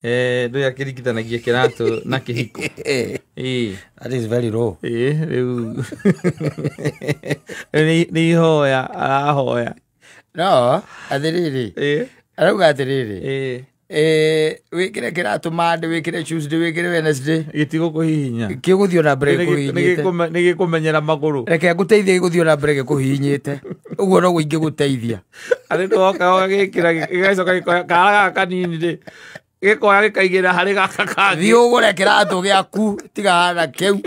Ndũĩ akĩringithanagia kĩratũ na kĩhiko. Ĩĩ. That is very low. Ĩĩ, rĩu nĩ ihoya arahoya. No, atĩrĩrĩ. Ĩĩ. Arauga atĩrĩrĩ. Ĩĩ. Wĩkĩre kĩratũ Monday, wĩkĩre Tuesday, wĩkĩre Wednesday. Gĩtigũkũhihinya. Kĩgũthiĩ na mbere gĩkũhihinyĩte. Nĩ gĩkũmenyera magũrũ. Reke ngũteithie gĩgũthiĩ na mbere gĩkũhihinyĩte. Ũguo noguo ingĩgũteithia. Arĩ nĩ woka ũgagĩkĩra gĩgacoka gĩkoya kara gaka kanini rĩ. Gĩkoya gĩkaigĩrĩra harĩ gaka kangĩ. Thiĩ ũgũre kĩratũ gĩaku tiga na kĩu.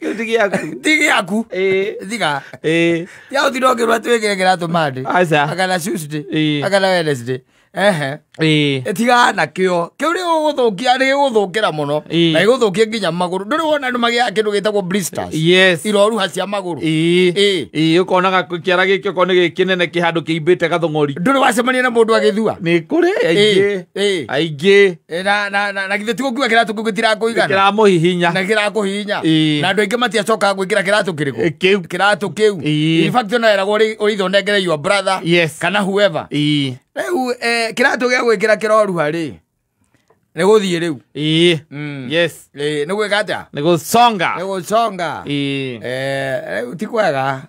Kĩu ti gĩaku. Ti gĩaku. Ĩĩ. Tiga. Ĩĩ. Ya ũthiĩ ũkĩrwo atĩ wĩkĩre kĩratũ Monday. Aca. Akana Tuesday. Ĩĩ. Akana Wednesday. Ehe. Ĩĩ. Tiga na kĩo. Kĩu nĩ gũgũthũkia, nĩ gĩgũthũkĩra mũno. Ĩĩ. Na gĩgũthũkie nginya magũrũ. Ndũrĩ wona andũ magĩaga kĩndũ gĩtagwo blisters. Yes. Iroruha cia magũrũ. Ĩĩ. Ĩĩ. Ĩĩ, ũkonaga kĩara gĩkĩ okorwo nĩ gĩkĩnene kĩ handũ kĩimbĩte gathũng'ori. Ndũrĩ wacemania na mũndũ agĩthua. Nĩ kũrĩ aingĩ. Ĩĩ. Aingĩ. Na githĩ ti gũkiuga kĩratũ kĩu gĩtirakũigana. Kĩramũhihinya. Na kĩrakũhihinya. Ĩĩ. Na andũ aingĩ matiacokaga gwĩkĩra kĩratũ kĩrĩkũ? Kĩu. Kĩratũ kĩu. Ĩĩ. In fact ona weragwo ũrĩthondekere your brother. Yes. Kana whoever. Ĩĩ. Rĩu kĩratũ gĩa gwĩkĩra kĩroruha rĩ, nĩ gũthiĩ rĩu. Ĩĩ. Yes. Ĩĩ, nĩ gwĩka atĩa? Nĩ gũconga. Nĩ gũconga. Ĩĩ. Rĩu ti kwega.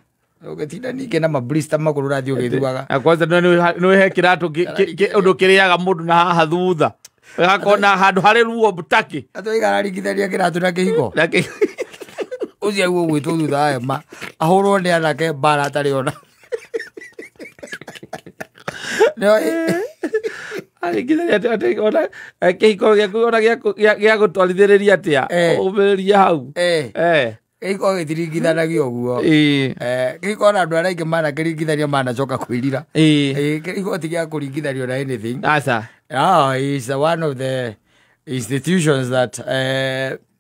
Ũgĩtinda ningĩ na mablista magũrũ ũrathiĩ ũgĩthuaga. Na kwanza nĩ he kĩratũ ũndũ kĩrĩaga mũndũ na haha thutha. Ũgakona handũ harĩ ruo mũtakĩ. Atĩ ũigaraningithania kĩratũ na kĩhiko. Na kĩ- Ũcio aigua gwĩtwo thutha wa hema, ahũrwo nĩ anake mbara atarĩ ona. Aringithania atĩ atĩ ona kĩhiko gĩaku ona gĩa gũtwarithĩrĩria atĩa? Ũmĩrĩrie hau. Kĩhiko gĩtiringithanagio ũguo. Ĩĩ. Kĩhiko ona andũ arĩa aingĩ manakĩringithania manacoka kwĩrira. Ĩĩ. Kĩhiko ti gĩa kũringithanio na anything. Aca. It's one of the institutions that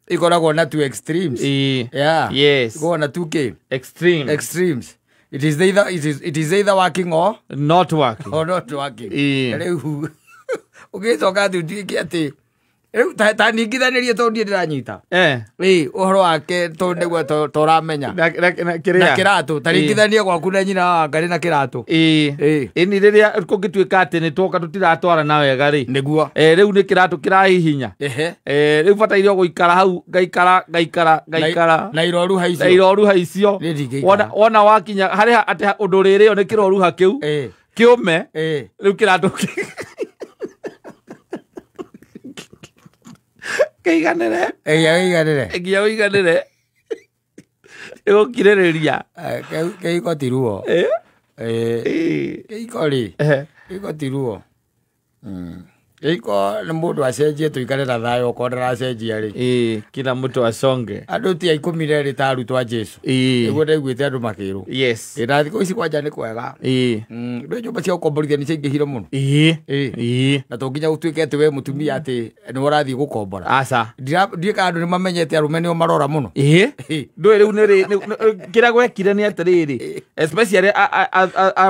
ikoragwo na two extremes. Ĩĩ. Yeah. Yes. Ikoragwo na two K. Extreme. Extremes. It is either, it is either working or not working. Or not working. Ĩĩ. Rĩu ũgĩcoka atĩ ũtuĩke atĩ rĩu ta ningithanĩrie tondũ niĩ ndĩranyita. Ĩĩ, ũhoro wake tondũ nĩguo toramenya. Na kĩrĩa? Na kĩratũ. Ta ringithanie gwaku na nyina wa Ngarĩ na kĩratũ. Ĩĩ. Ĩĩ. Ĩni rĩrĩa kũngĩtuĩka atĩ nĩ twoka tũtiratwarana wega rĩ. Nĩguo. Rĩu nĩ kĩratũ kĩrahihinya. Ehe. Rĩu bataire o gũikara hau, ngaikara, ngaikara, ngaikara. Na iroruha icio. Na iroruha icio. Nĩ ndingĩikara. Wona wakinya harĩa atĩ ũndũ ũrĩrĩo nĩ kĩroruha kĩu. Ĩĩ. Kĩũme. Ĩĩ. Rĩu kĩratũ kĩiganĩre. Ĩĩ, kĩiganĩre. Nginya ũiganĩre. Ĩgũkirĩrĩria. Kĩhiko ti ruo. Ĩĩ. Ĩĩ. Ĩĩ. Kĩhiko rĩ. Ehe. Kĩhiko ti ruo. Kĩhiko nĩ mũndũ acenjie tũikare na thayũ okorwo ndaracenjia rĩ. Ĩĩ, kila mtu asonge. Andũ ti a ikũmi na erĩ ta arutwo a Jesũ. Ĩĩ. Nĩguo ndaiguĩte andũ makĩrwo. Yes. Ĩĩ, na thikũ ici kwanja nĩ kwega. Ĩĩ. Ndũĩ nyũmba cia gũkomborithia nĩ ciaingĩhire mũno. Ĩĩ. Ĩĩ. Ĩĩ. Na to nginya gũtuĩke atĩ we mũtumia atĩ nĩwe ũrathiĩ gũkombora. Aca. Ndiũĩ kana andũ nĩ mamenyete arũme nĩo marora mũno. Ĩĩ. Ĩĩ. Ndũĩ rĩu nĩ rĩ, kĩrĩa gwekire nĩ atĩrĩrĩ, especially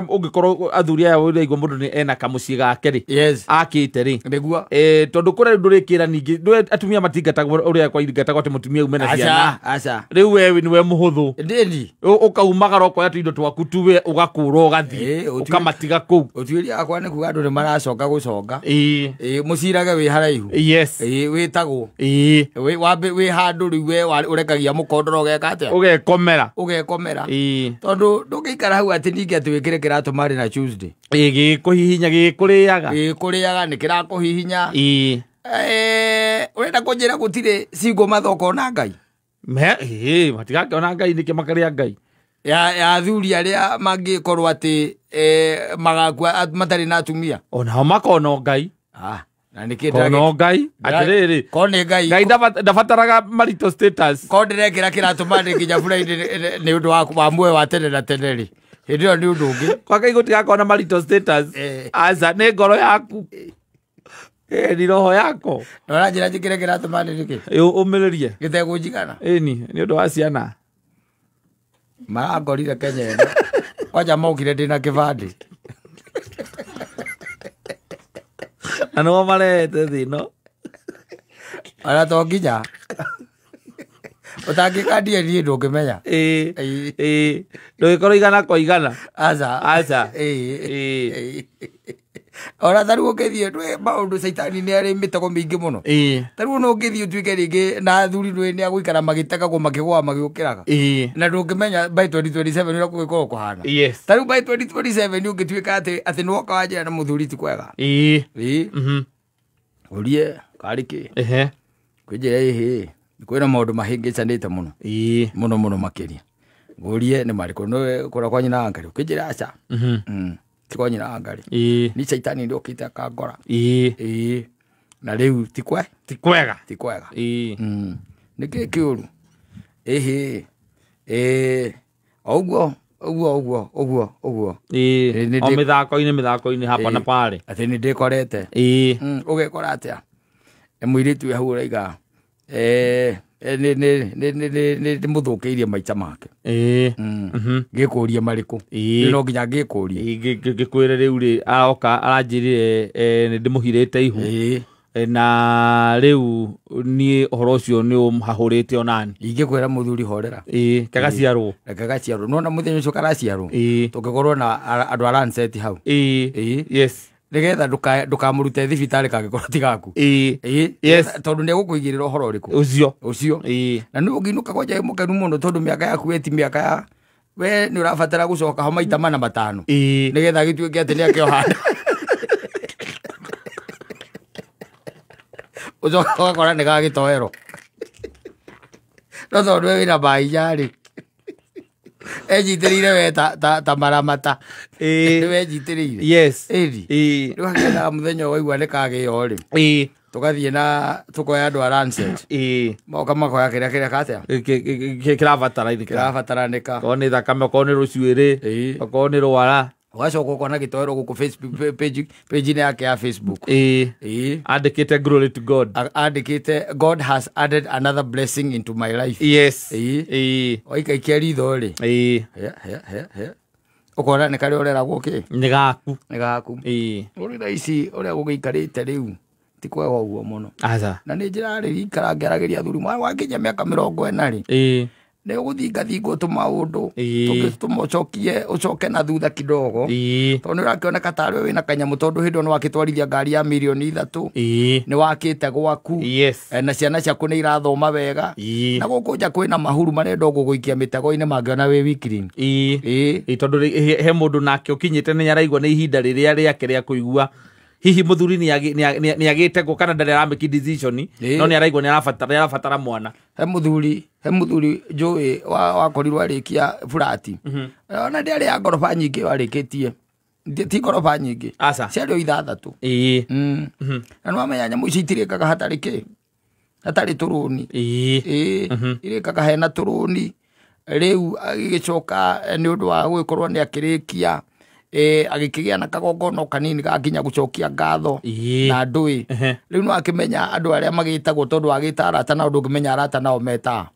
ũngĩkorwo athuri aya ũraigua mũndũ nĩ ena kamũciĩ gake rĩ. Yes. Akĩte rĩ. Nĩguo. Tondũ kũrĩa rĩu ndũrĩkĩra ningĩ, ndũĩ atumia matingatagwo ũrĩa kwaingatagwo atĩ mũtumia ume na Aca, ciana. aca. Rĩu we nĩwe mũhũthũ. Ndĩni. Ũkaumagara ũkoya tũindo twaku tu we ũgakũra ũgathiĩ. Ĩĩ, Ũkamatiga kũu. Ũtuĩria wakwa nĩ kuga andũ nĩ maracoka gũconga. Ĩĩ. Ĩĩ, mũcirage wĩ haraihu. Yes. Ĩĩ, wĩtagwo. Ĩĩ. Wĩ, wambe, wĩ handũ rĩu we ũrekagia mũkondoro ũgeka atĩa? Ũgekomera. Ũgekomera. Ĩĩ. Tondũ ndũngĩikara hau atĩ ningĩ atĩ wĩkĩre kĩratũ marĩ na Tuesday. Ĩĩ, gĩkũhihinya, gĩkũrĩaga. Gĩkũrĩaga, nĩ kĩrakũhihinya. Ĩĩ. Ũrenda kũnjĩra gũtirĩ single mother ũkona Ngai? Me, ĩĩ, matigakĩona Ngai nĩkĩ makarĩa Ngai? Ya athuri arĩa mangĩkorwo atĩ, magakua, matarĩ na atumia. Onao makona Ngai. Na nĩkĩ Kona ndĩragĩ- Ngai, atĩrĩrĩ. Korwo nĩ Ngai. Ngai ndabataraga marital status. Korwo ndĩrekĩra kĩratũ mandĩ nginya Friday nĩ ũndũ wa muoyo wa tene na tene rĩ. Hĩndĩ ĩyo nĩ ũndũ ũngĩ. Kwa Ngai gũtigakorwo na marital status. Aca, nĩ ngoro yaku. Ni roho yako. Na ũranjĩra njĩkĩre kĩratũ mandĩ nĩkĩ? Ĩ, ũmĩrĩrie. Gĩtegũnjigana. Ĩni, nĩ ũndũ wa ciana. Marangorire Kenya ĩno. Kwanja mokire ndĩna kĩbandĩ. Na nĩo marehete thĩ ĩno. Ona to nginya. Ũtangĩka DNA ndũngĩmenya. Ĩĩ. Ĩĩ. Ĩĩ. Ndũgĩkorwo igana kwa igana. Aca. Aca. Ĩĩ. Ĩĩ. Ĩĩ. Ona ta rĩu ũngĩthiĩ ndũĩ maũndũ caitani nĩ arĩ mĩtego mĩingĩ mũno. Ta rĩu no ũngĩthiĩ ũtuĩke rĩngĩ na athuri ndũĩ nĩ agũikara magĩtegagwo makĩgũa magĩũkĩraga. Na ndũngĩmenya by 2027 ũrĩa gũgĩkorwo kũhana. Ta rĩu by 2027 ũngĩtuĩka atĩ nĩwoka wanjĩra na mũthuri ti kwega. Ũrie karĩ kĩ? Kwĩnjĩra ĩhĩ kwĩna maũndũ mahĩngĩcanĩte mũno. Mũno mũno makĩria. Ngũrie nĩ marĩkũ nĩwe kũrĩa kwa nyina wa Ngarĩ ũkĩnjĩra aca. Ti kwa nyina wa Ngarĩ. Ni caitani nĩ okĩte akangora. Na rĩu ti kwe? Ti kwega. Ti kwega. Nĩ kĩ kĩũru? Ĩhĩ. Ũguo ũguo ũguo ũguo ũguo. O mĩthako-inĩ hapa na pale. Atĩ nĩ ndĩkorete. Ũgekora atĩa? Mũirĩtu wĩ hau ũraiga nĩ ndĩmũthũkĩirie maica make. Ngĩkũrie marĩkũ? No nginya ngĩkũrie. Ngĩkwĩre rĩu rĩ aroka aranjĩrire nĩ ndĩmũhirĩte ihu. Na rĩu niĩ ũhoro ũcio nĩ ũmhahũrĩte onani. Ingĩkwĩra mũthuri horera. Kagaciarwo. Reke gaciarwo. Nĩwona mũthenya ũcio karaciarwo. Tũngĩkorwo na andũ a Lancet hau. Yes. Nĩgetha ndũkamũrute thibitarĩ kangĩkorwo ti gaku. Tondũ nĩ egũkũigĩrĩra ũhoro ũrĩkũ? Ũcio. Ũcio. Na nĩ ũngĩinũka kwanja wĩ mũkenu mũno tondũ mĩaka yaku we ti mĩaka ya we nĩ ũrabatara gũcoka ho maita mana matano. Nĩgetha gĩtuĩke atĩ nĩ akĩoha nda. Ũcoka ũgakora nĩ gagĩtoero. No tondũ we wĩna mbaa rĩ enyitĩrĩire we ta maramata. Nĩ wenyitĩrĩire. Yes. Ĩni. Rĩu hakĩendaga mũthenya waigua nĩ kagĩo rĩ. Tũgathiĩ na tũkoya andũ a Lancet. Moka makoya kĩrĩa kĩrĩa katĩa? Kĩrabataranĩka. Kĩrabataranĩka. Okorwo nĩ thakame, okorwo nĩ rũcuĩrĩ, okorwo nĩ rwara. Ũgacoka ũkona gĩtoero gũkũ Facebook page-inĩ yake ya Facebook. Andĩkĩte glory to God. Andĩkĩte God has added another blessing into my life. Yes. Waikaikia ritho rĩ. Ũkona nĩ karĩa ũreragwo kĩ? Nĩ gaku. Nĩ gaku. Ũrĩ thaa ici ũrĩa gũgĩikarĩte rĩu ti kwega ũguo mũno. Aca. Na nĩ njĩrarĩrikara ngĩaragĩria athuri wakinya mĩaka 40 rĩ. Nĩ ũgũthingathingwo tũmaũndũ tũmũcokie ũcoke na thutha kidogo. Tondũ nĩ ũrakĩoneka tarĩ we wĩna kanyamũ tondũ hĩndĩ ĩyo nĩ wakĩtwarithia ngari ya mirioni 3. Nĩ wakĩte gwaku. Na ciana ciaku nĩ irathoma wega. Na gũkũ nja kwĩna mahuru marenda gũgũikia mĩtego-inĩ mangĩona wĩ weakling. Tondũ he mũndũ nake ũkinyĩte nĩ araigua nĩ ihinda rĩrĩa rĩake rĩa kũigua hihi mũthuri nĩ agĩte gũ kana ndarĩ aramake decision no nĩ araigua nĩ arabatara mwana. He mũthuri njũĩ wakorirwo arĩkia burati. Ona ndĩarĩ ya ngoroba nyingĩ warĩkĩtie. Ti ngoroba nyingĩ. Ciarĩ o 6. Na nĩwamenya nyamũ ici itirĩkaga hatarĩ kĩ? Hatarĩ tũrũni. Irĩkaga hena tũrũni. Rĩu agĩgĩcoka nĩ ũndũ wa gũgĩkorwo nĩ akĩrĩkia agĩkĩgĩa na kagongona kanini gakinya gũcokia ngatho na ndũĩ. Rĩu no akĩmenya andũ arĩa magĩtagwo tondũ agĩta arata nao ndũngĩmenya arata nao meta.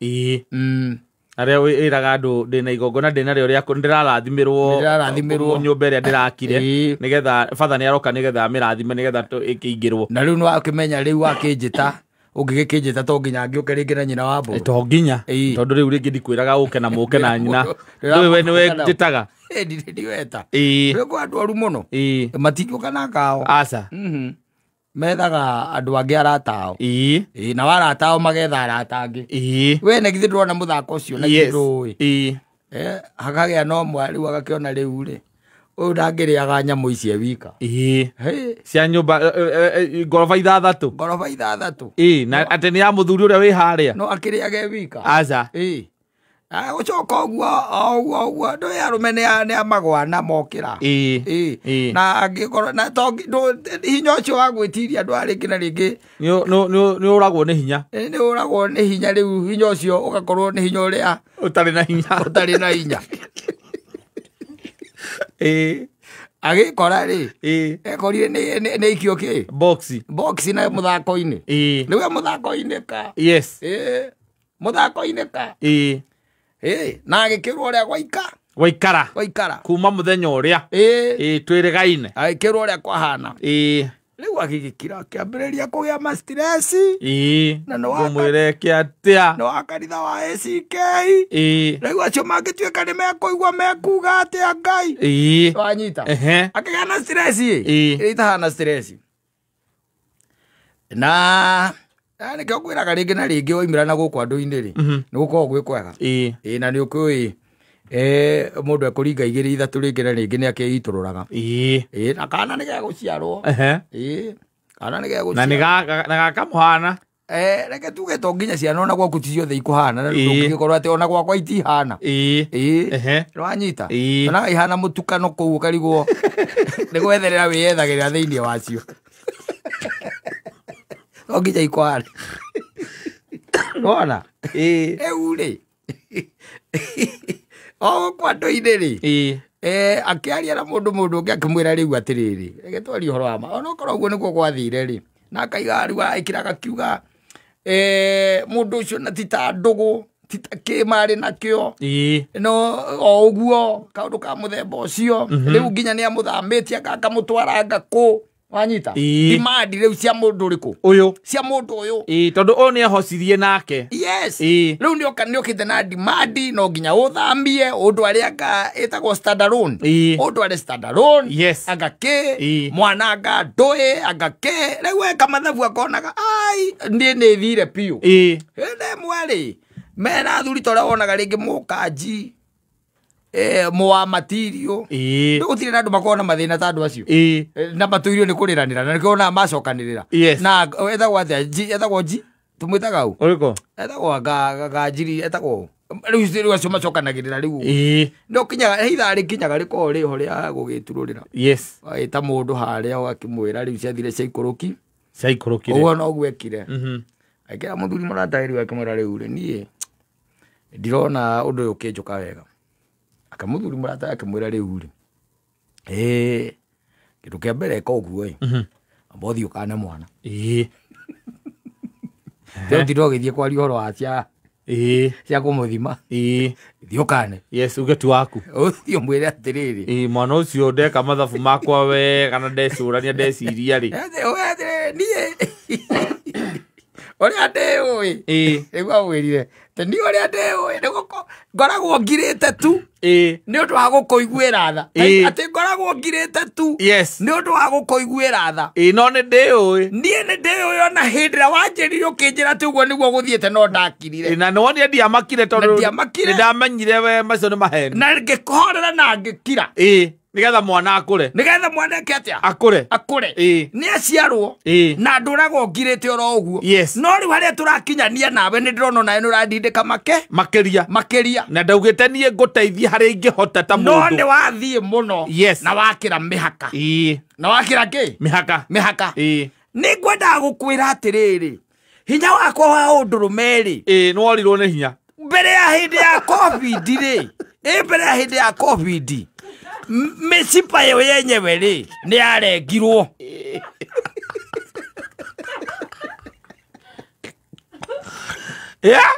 Arĩa wĩraga andũ ndĩna igongona ndĩnarĩo rĩa ndĩrarathimĩrwo nyũmba ĩrĩa ndĩrakire nĩgetha batha nĩ aroka nĩgetha amĩrathime nĩgetha ĩkĩingĩrwo. Na rĩu no akĩmenya rĩu akĩnjĩta ũngĩgĩkĩnjĩta to nginya ngĩũke rĩngĩ na nyina wa mbũrũ. To nginya tondũ rĩu rĩngĩ ndikwĩraga ũke na mũke na nyina. Ndũĩ we nĩwe njĩtaga. Ndiweta. Rĩu kwa andũ aru mũno. Matingĩũka na kao. Aca. Methaga andũ angĩ arata ao. Na warata ao magetha arata angĩ. We na githĩ ndũrona mũthako ũcio na githĩ ndũĩ. Hakagĩa no mwa rĩu agakĩona rĩu rĩ. Ũyũ ndangĩrĩaga nyamũ ici e wika. Cia nyũmba ngoroba 6. Ngoroba 6. Na atĩ nĩ ya mũthuri ũrĩa wĩ harĩa. No akĩrĩaga e wika. Aca. Gũcoka ũguo ũguo ũguo ndũĩ arũme nĩ amagwana mokĩra. Na angĩkorwo na hinya ũcio wa gwĩtiria ndwarĩngĩ na rĩngĩ nĩ ũragwo nĩ hinya. Nĩ ũragwo nĩ hinya rĩu hinya ũcio ũgakorwo nĩ hinya ũrĩa ũtarĩ na hinya. Ũtarĩ na hinya. Agĩkora rĩ ekorire nĩ ikio kĩ? Boxi. Boxi na mũthako-inĩ. Nĩwe mũthako-inĩ ka. Yes. Mũthako-inĩ ka. Na agĩkĩrwo ũrĩa gwaikara. Gwaikara. Kuma mũthenya ũrĩa. Twĩrĩgaine. Agĩkĩrwo ũrĩa kwahana. Rĩu agĩgĩkira akĩambĩrĩria kũgĩa ma stress. Ĩĩ. Na ngũmwĩre atĩa? Nĩ wa kanitha wa ACK. Ĩĩ. Rĩu acio mangĩtuĩka nĩ mekũigua mekuga atĩa Ngai. Ĩĩ. Wanyita. Akĩgĩa na stress ĩ. Ĩrĩa itahana stress. Na nĩkĩo ngwĩraga rĩngĩ na rĩngĩ waimĩra na gũkũ andũ-inĩ rĩ, nĩ gũkoragwo gwĩ kwega. Ĩĩ. Na nĩ ũkĩũĩ mũndũ ekũringa igĩrĩ ithatũ rĩngĩ na rĩngĩ nĩ akĩitũrũraga. Ĩĩ. Na kana nĩ gegũciarwo. Ĩĩ. Kana nĩ gegũciarwo. Na nĩ gakamũhana. Reke tuge to nginya ciana ona gwaku ti ciothe ikũhana, na ndũngĩgĩkorwo atĩ ona gwakwa itihana. Ĩĩ. Nĩwanyita? Ĩĩ. Onaga ihana mũtukano kũu ũkarigwo nĩ gwetherera wĩyethagĩrĩra thĩinĩ wacio. No nginya ikũhane. Nĩwona? Ĩĩ. Rĩu rĩ, o gũkũ andũ-inĩ rĩ, akĩaria na mũndũ ũngĩ akĩmwĩra rĩu atĩrĩrĩ, reke twarie ũhoro wa ma, onokorwo ũguo nĩguo gwathire rĩ, na akaiga rĩu ekĩra agakiuga mũndũ ũcio na ti ta ndũgũ, ti ta kĩ marĩ nakĩo. Ĩĩ. No o ũguo kaũndũ ka mũthemba ũcio, rĩu nginya nĩ amũthamĩtie akamũtwara ngakũ. Wanyita? Ĩĩ. Demand rĩu cia mũndũ ũrĩkũ? Ũyũ. Cia mũndũ ũyũ. Ĩĩ, tondũ ũyũ nĩ ehocirie nake. Yes. Ĩĩ. Rĩu nĩokĩte na demand no nginya ũthamie ũndware anga ĩtagwo standalone. Ĩĩ. Ũndware standalone. Yes. Anga kĩ, Ĩĩ. mwana anga ndũĩ, anga kĩ. Rĩu eka mathabu akonaga ai niĩ nĩ thire biũ. Ĩĩ. Hĩndĩ ĩmwe rĩ, mena athuri ta ũrĩa wonaga rĩngĩ mũkanji, mũwa matirio. Ĩĩ. Rĩu gũtirĩ na andũ makoragwo na mathĩna ta andũ acio. Ĩĩ. Na matũirio nĩ kũrĩranĩra, na nĩkĩo wonaga macokanĩrĩra. Yes. Na etagwo atĩa? Ji, etagwo Ji? Tũmwĩtaga ũ? Ũrĩkũ? Etagwo Ganjiri, etagwo ũ? Rĩu acio macokanagĩrĩra rĩu. Ĩĩ. No kinyaga, he ithaa rĩkinyaga rĩkoragwo rĩho rĩa gũgĩturũrĩra. Yes. Wagĩta mũndũ harĩa ũgakĩmwĩra rĩu ciathire ciaikũrũki. Ciaikũrũkire. Ũguo noguo ekire. Akĩra mũthuri mũrata rĩu akĩmwĩra rĩu rĩ, niĩ ndirona ũndũ ũyũ ũkĩnjũka wega. Akamũthuri mũrata akĩmwĩra rĩu rĩ, kĩndũ kĩa mbere eka ũguo ĩ, amba ũthiĩ ũkane mwana. Ĩĩ. Rĩu ũtinde ũgĩthiĩ kwaria ũhoro wa cia Ĩĩ. cia kũmũthima. Ĩĩ. Thiĩ ũkane. Yes, uge tu waku. Ũthiĩ ũmwĩre atĩrĩrĩ. Ĩĩ, mwana ũcio ndeka mathabu makwa wega na ndecũrania ndeciria rĩ. Atĩrĩrĩ, niĩ ũrĩa ndĩũĩ. Ĩĩ. Rĩu amwĩrire, atĩ niĩ ũrĩa ndĩũĩ nĩ ngoragwo ngirĩte tu. Ĩĩ. Nĩ ũndũ wa gũkũiguĩra tha. Ĩĩ. Atĩ ngoragwo ngirĩte tu. Yes. Nĩ ũndũ wa gũkũiguĩra tha. Ĩĩ, no nĩ ndĩũĩ. Niĩ nĩ ndĩũĩ ona hĩndĩ ĩrĩa wanjĩrire ũkĩnjĩra atĩ ũguo nĩguo gũthiĩte no ndakirire. Ĩĩ, na nĩ wonire ndiamakire tondũ Na ndiamakire. nĩ ndamenyire we macio nĩ maheni. Na ngĩkũhorera na ngĩkira. Ĩĩ, nĩgetha mwana akũre. Nĩgetha mwana eke atĩa? Akũre. Akũre. Ĩĩ. Nĩ aciarwo. Ĩĩ. Na ndũragwo ngirĩte oro ũguo. Yes. No rĩu harĩa tũrakinyania nawe nĩ ndĩrona onawe nĩ ũrandindĩka Makĩria. Makĩria. Na ndaugĩte niĩ ngũteithie harĩa ingĩhota ta No mũndũ. nĩ wathiĩ mũno. Yes. Na wakĩra mĩhaka. Ĩĩ. Na wakĩra kĩ? Mĩhaka. Mĩhaka. Ĩĩ. Nĩ ngwendaga gũkwĩra atĩrĩrĩ, hinya wakwa wa ũndũrũme rĩ. Ĩĩ, nĩ worirwo nĩ hinya. Mbere ya hĩndĩ ya COVID rĩ. Ĩĩ, mbere ya hĩndĩ ya COVID. Mĩcipa ĩyo yenyewe rĩ, nĩ yarengirwo. Yeah.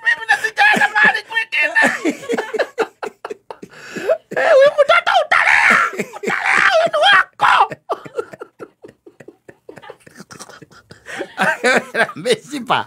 Mimi nasijaenda mahali kwingine. Huyu mtoto utalea. Utalea huyu ni wako. Mĩcipa.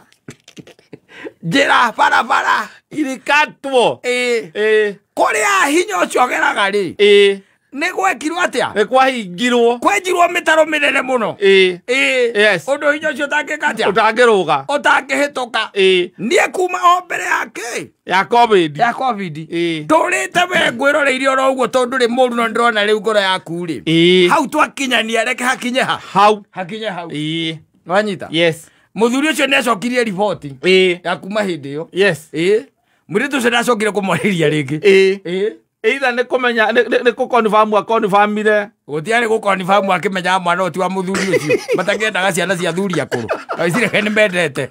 Njĩra barabara Ilikatwo. Ĩĩ. Kũrĩa hinya ũcio ũgeraga rĩ. Ĩĩ. Nĩ gwekirwo atĩa? Nĩ kwahingirwo. Kwenjirwo mĩtaro mĩnene mũno. Ĩĩ. Ĩĩ. Yes. Ũndũ hinya ũcio ũtangĩka atĩa? Ũtangĩrũga. Ũtangĩhĩtũka. Ĩĩ. Niĩ kuma o mbere ya kĩ? Ya COVID. Ya COVID. Ĩĩ. Ndũrĩte we ngwĩroreire oro ũguo tondũ ndũrĩ mũru no ndĩrona rĩu ngoro yaku rĩ. Ĩĩ. Hau twakinyania reke hakinye ha. Hau. Hakinye hau. Ĩĩ. Wanyita? Yes. Mũthuri ũcio nĩ acokirie riboti. Ĩĩ. Ya kuma hĩndĩ ĩyo. Yes. Ĩĩ. Mũirĩtu ũcio ndacokire kũmwarĩria rĩngĩ. Ĩĩ. Ĩĩ. Either nĩ kũmenya nĩ kũconfirm aconfirmire. Gũtiarĩ gũconfirm akĩmenyaga mwana ũyũ ti wa mũthuri ũcio. Matakĩendaga ciana cia athuri akũrũ. Wĩciragia nĩ mendete.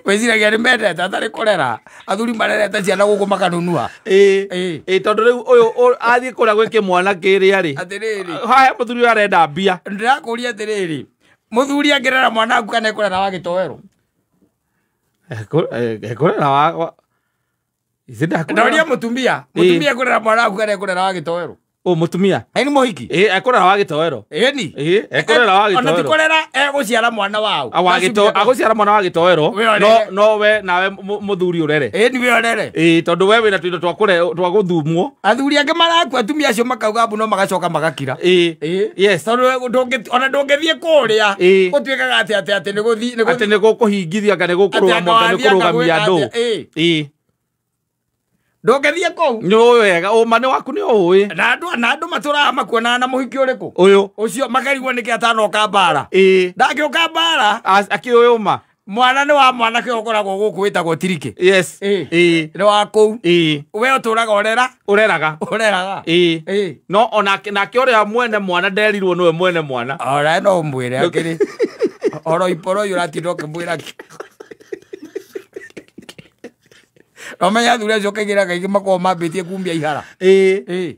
Wĩciragia nĩ mendete atarĩ kũrera. Athuri marerete ciana gũkũ makanunua. Ĩĩ. Ĩĩ. Ĩĩ, tondũ rĩu ũyũ athiĩ kũrĩa gwĩ kĩmwana kĩrĩa rĩ. Atĩrĩrĩ. Haha mũthuri ũyũ arenda mbia. Ndĩrakũria atĩrĩrĩ. Mũthuri angĩrera mwana waku kana ekũrera wa gĩtoero? Ekũrera wa Ndoria mutumia mutumia kurera mwana waku kana ekurera wa gitoero o mutumia ni muhiki ekurera wa gitoero ni ekurera wa gitoero ona ti kurera eguciara mwana wao aguciara mwana wa gitoero no no we nawe muthuri urere ni we urere tondu we wina tuindo twa kure twa guthumwo athuri angi marakua atumia acio makauga mbu no magacoka magakira yes tondu ona ndungithie kuria gutuikaga ati ati ati ni guthi ati ni gukuhingithia kana gukuruga anga ni kurugamia andu ndungithie kuu ni ũĩ wega ũma nĩ waku nĩ ũĩ na andũ matũraga makuonaga na mũhiki ũrĩkũ ũyũ ũcio makarigwo nĩkĩ atanoka mbara ndangĩũka mbara akĩũĩ ũma mwana nĩ wa mwanake ũkoragwo gũkũ wĩtagwo tirikĩ yes nĩ wa kũu we ũtũraga ũrera ũreraga no onake nake ũrĩa mwene mwana nderirwo nĩwe mwene mwana ora no ũmwĩre akĩrĩ oroiporoi ũratinda ũkĩmwĩra Omenya thuri acio kaigĩra kaingĩ makoragwo mambĩtie kumia ihara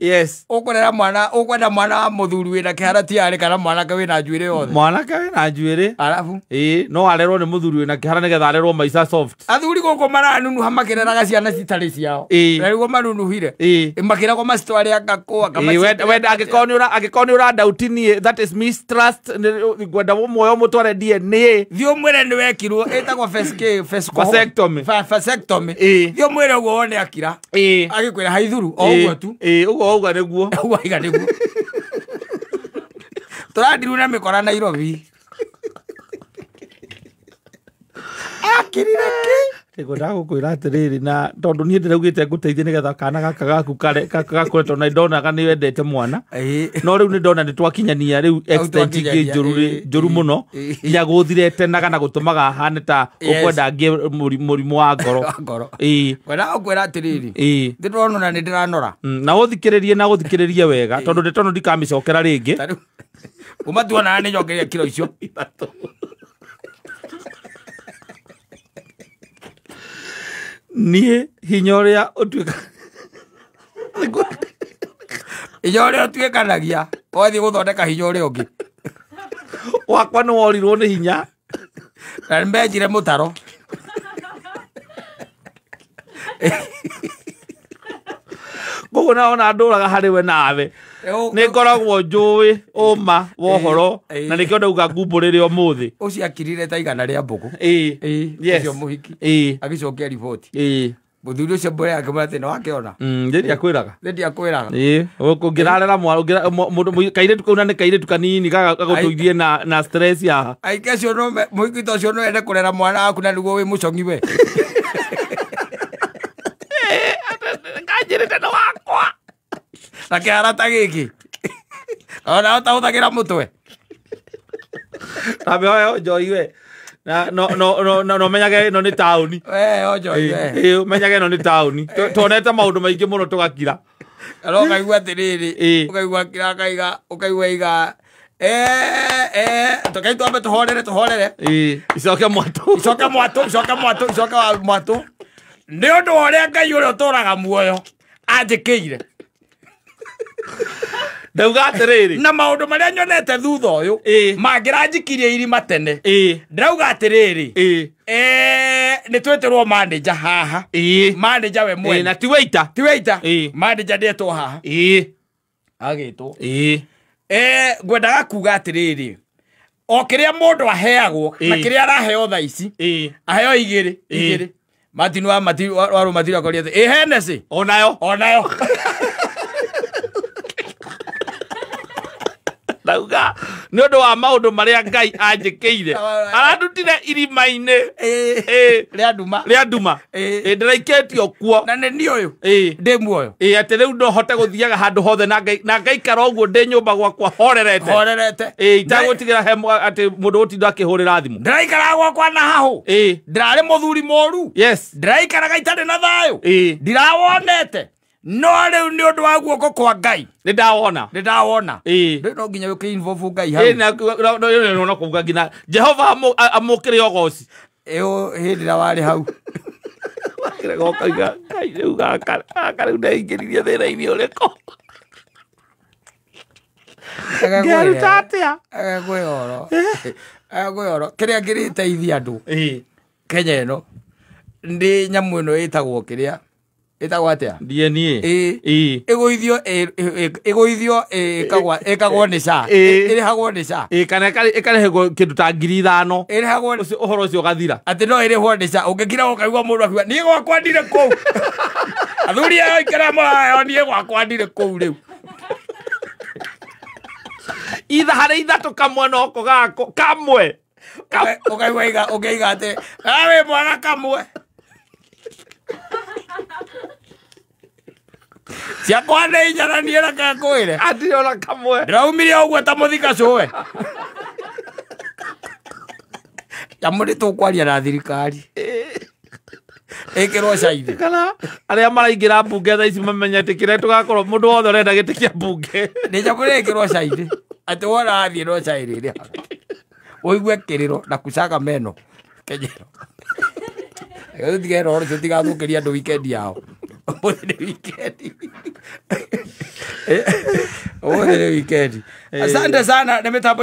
yes ũkũrera mwana ũkwenda mwana wa mũthuri wĩna kĩhara ti arĩ kana mwanake wĩna njuĩrĩ yothe mwanake wĩna njuĩrĩ arabu no arerwo nĩ mũthuri wĩna kĩhara nĩgetha arerwo maica soft athuri gũkũ maranunuha makĩreraga ciana citarĩ ciao na rĩguo manunuhire makĩragwo macitware anga wenda angĩkorwo nĩ ũrandauti niĩ that is mistrust ngwenda muoyo mũtware DNA thiĩ ũmwĩre nĩ wekirwo ĩtagwo vasectomy thiĩ ũmwĩre ũguo wone akira agĩkwĩra haithuru o ũguo tu ũguo auga nĩguo ũguo aiga nĩguo tũrandirwo na mĩkora Nairobi akirire kĩ ngwendaga gũkwĩra atĩrĩrĩ na tondũ niĩ ndĩraugĩte ngũteithie nĩgetha kana gaka gaku gakũre tondũ nĩ ndonaga nĩ wendete mwana no rĩu nĩ ndona nĩ twakinyania rĩu extent ingĩ njũru mũno nginya gũthiretenaga na gũtũmaga hane ta ũkwenda ngĩe mũrimũ wa ngoro ngwendaga gũkwĩra atĩrĩrĩ ndĩronona nĩ ndĩranora na ũthikĩrĩrie na ũthikĩrĩrie wega tondũ ndeto ĩno ndikamĩcokera rĩngĩ kuma tuonaga nĩ njongeria kiro icio 3 niĩ hinya ũrĩa ũtuĩka hinya ũrĩa ũtuĩkanagia wathiĩ gũthondeka hinya ũrĩa ũngĩ wakwa nĩ worirwo nĩ hinya na nĩmenjire mũtaro koguo naona ndũraga harĩ we nawe nĩ ngoragwo njũĩ ũma wa ũhoro na nĩkĩo ndauga ngumbũrĩre ũmũthĩ ũcio akirire ta igana rĩa mbũkũ ũcio mũhiki agĩcokia riboti mũthuri ũcio mbũre akĩmwĩra atĩ nĩwakĩona nĩ ndiakwĩraga ũngĩrarera kairĩtu kau na nĩ kairĩtu kanini gagũtũithie na stress haha aingĩ acio mũhiki ta ũcio no ende kũrera mwana waku na nĩguo wĩ mũcong'i we kanjĩrĩte nĩ wakwa na kĩhara ta gĩkĩ ona ũtahũthagĩra mũtwe tambe oyo njoi we na no no no no menyage ĩno nĩ taũni menyage ĩno nĩ taũni tuonete maũndũ maingĩ mũno tũgakira no ũkaigua atĩrĩrĩ ũkaigua kira akaiga ũkaigua iga tokai twambe tũhorere icoke mwatũ icoke mwatũ icoke mwatũ icoke mwatũ nĩ ũndũ wa ũrĩa Ngai ũrĩa ũtũraga muoyo anjĩkĩire ndauga atĩrĩrĩ na maũndũ marĩa nyonete thutha ũyũ mangĩranjikirie irima tene ndĩrauga atĩrĩrĩ nĩ twĩtĩrwo manager haha manager we mwene na ti waiter ti waiter manager ndetwo haha agĩtwo ngwendaga kuga atĩrĩrĩ o kĩrĩa mũndũ aheagwo na kĩrĩa araheo thaa ici aheo igĩrĩ Martin wa Martin wa Martin akoria atĩ Hennessy onayo onayo ndauga nĩ ũndũ wa maũndũ marĩa Ngai anjĩkĩire arandutire irima-inĩ rĩa nduma ndĩraikĩtio kuo na nĩ niĩ ũyũ ndĩ muoyo atĩ rĩu no hote gũthiaga handũ hothe na ngaikara ũguo ndĩ nyũmba gwakwa horerete itagũtigĩra he atĩ mũndũ ũtinda akĩhũrĩra thimũ ndĩraikaraga gwakwa na hahũ ndĩrarĩ mũthuri mũru yes ndĩraikaraga itarĩ na thayũ ndirawonete no rĩu nĩ ũndũ wa guoko kwa Ngai nĩ ndawona rĩu no nginya ũkĩ involve Ngai hau no kuga nginya Jehova amũkĩre ũgoci ĩyo hĩndĩ ĩrĩa warĩ hau wakĩrega ũkauga Ngai rĩu gaka rĩu ndeingĩririe thĩna-inĩ ũrĩkũ ngĩaruta atĩa agakũhe ũhoro kĩrĩa kĩrĩteithia andũ Kenya ĩno Nĩ nyamũ ĩno ĩtagwo kĩrĩa ĩtagwo atĩa? DNA. Ĩĩ. Ĩgũithio ĩgũithio ĩkagwo nĩ SHA. Ĩrĩhagwo nĩ SHA. Ĩĩ, kana ĩkarĩhagwo kĩndũ ta 5,000. Ĩrĩhagwo ũcio ũhoro ũcio ũgathira. Atĩ no ĩrĩhwo nĩ SHA. Ũngĩkira ũkaigua mũndũ akiuga niĩ gwakwa ndirĩ kũu. Athuri ayo ikara mũrayo niĩ gwakwa ndirĩ kũu rĩu. Itha harĩ ithatũ kamwe noko gako kamwe. Ũkaigua ũkaiga atĩ wĩ mwega kamwe. Ciakwa nĩ inya na niĩ reke ngwĩre. Hatirĩ ona kamwe. Ndĩraumire ũguo ta mũthika cũwe. Nyamũ nĩ tũkwaria na thirikari. Ĩkĩrwo cairi. Kana arĩa maraingĩra mbunge thaa ici mamenye atĩ kĩrĩa tũgakorwo mũndũ wothe ũrenda gĩtĩ kĩa mbunge. Nĩ nyamũ nĩ ĩkĩrwo cairi. Atĩ wona athiĩ no cairi ĩrĩhaga. Ũigue kĩrĩro na kucaga meno. Kenyero. Tũtige ũhoro ũcio tũtigathũkĩrie andũ weekend yao. Ũmũthĩ nĩ weekend. Ũmũthĩ nĩ weekend. Asante sana nĩ mĩtambo.